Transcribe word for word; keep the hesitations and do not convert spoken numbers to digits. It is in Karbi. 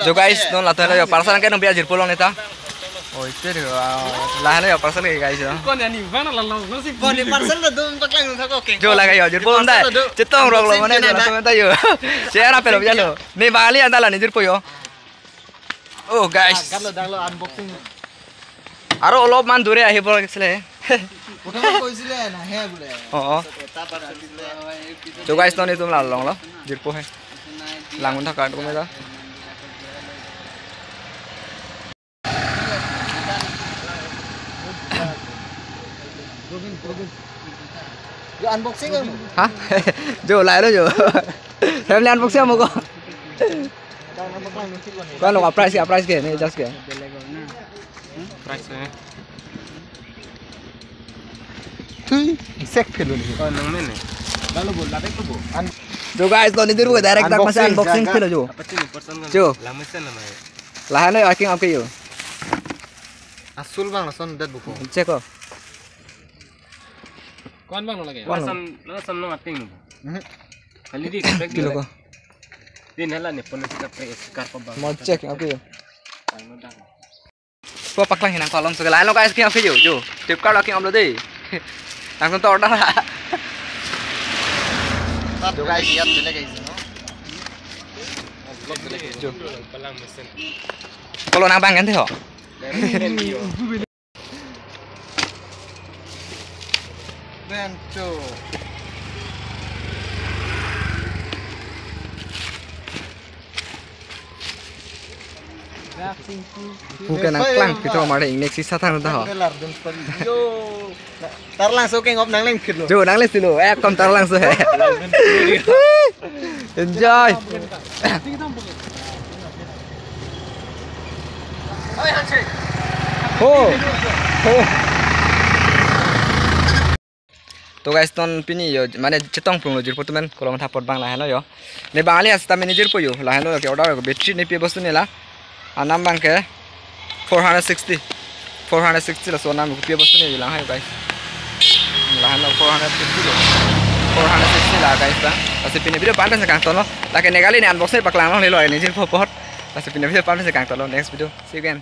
Jo guys, non lato lo jo, parcel ke nung pia jirpo long neta. Oh, ite de, wow. Lahelo jo parcel ke guys jo. Kon ya ni, mana la long, no si. Kon ni parcel lo dum paklang thak, okay. Jo lahelo jo, jirpo dam dai. Parcel lo dum. Chetong rok lo mane jo, unboxing lato menta jo. Share apelo jo lo. Ne Bangali anta la ne jirpo jo. Oh guys. Dang lo, dang lo, unboxing. Aro olopman dure ahi bor kisle. Prothom koisile nahe bole. Oh, oh. Jo guys, non itum la long lo. Jirpo he. Langun thak kan ko meta. Jo unboxing kan? Ha? Jo lahelo jo. Family unboxing mo ko. Kan lo price ke, price ke, ne just ke. Price ke. Thui, sek phelo ni. Oh, nang mene. Lalu bo, ladak tu bo. An- Jo guys, non itum ke direct dak masa unboxing, unboxing jaga phelo jo. Apa sih person kan? Jo. Lama sen lama ya. Lahelo jo, aking apke jo. Asul bang lason det buko. Check ko. Kon bang lo lagi. Kon lo. Lason, lason no ating. Mhm. Kali di, kilo ko. Din hala ni pon kita pre kar ko bang. Mo check apke jo. Ang no dang. Po paklang hinang kolom so lahelo guys, aking apke jo, jo. Flipkart aking aplo de. Langsung to order la. Jo guys, iyat bele guys, no? Jo. Kolo nang bang kan te ho. Bento. Bukan nang klang pito mare ingnek si satang ta ho. Yo. Tarlangso ke ngop nang leng phirlo. Jo, nang leng phirlo. Eh, kom tarlangso he. Enjoy. Ho. Ho. To guys, non pini jo, mane chetong plung lo jirpo atum pen, kolong thapot bang lahelo jo. Ne Bangali asita mene jirpo jo, lahelo ke order ko battery ne pi bostu ne la. Anam bang ke four hundred sixty. Four hundred sixty laso anam ko pi bostu ne jo lang hai guys. Lahelo four hundred fifty lo. Four hundred sixty la guys bang. Lasi pini video pen si kangton lo. Lake ne kali ne unboxing paklang longle lo ne jirpo apot. Lasi pini video pen si kangton lo. Next video. See you again.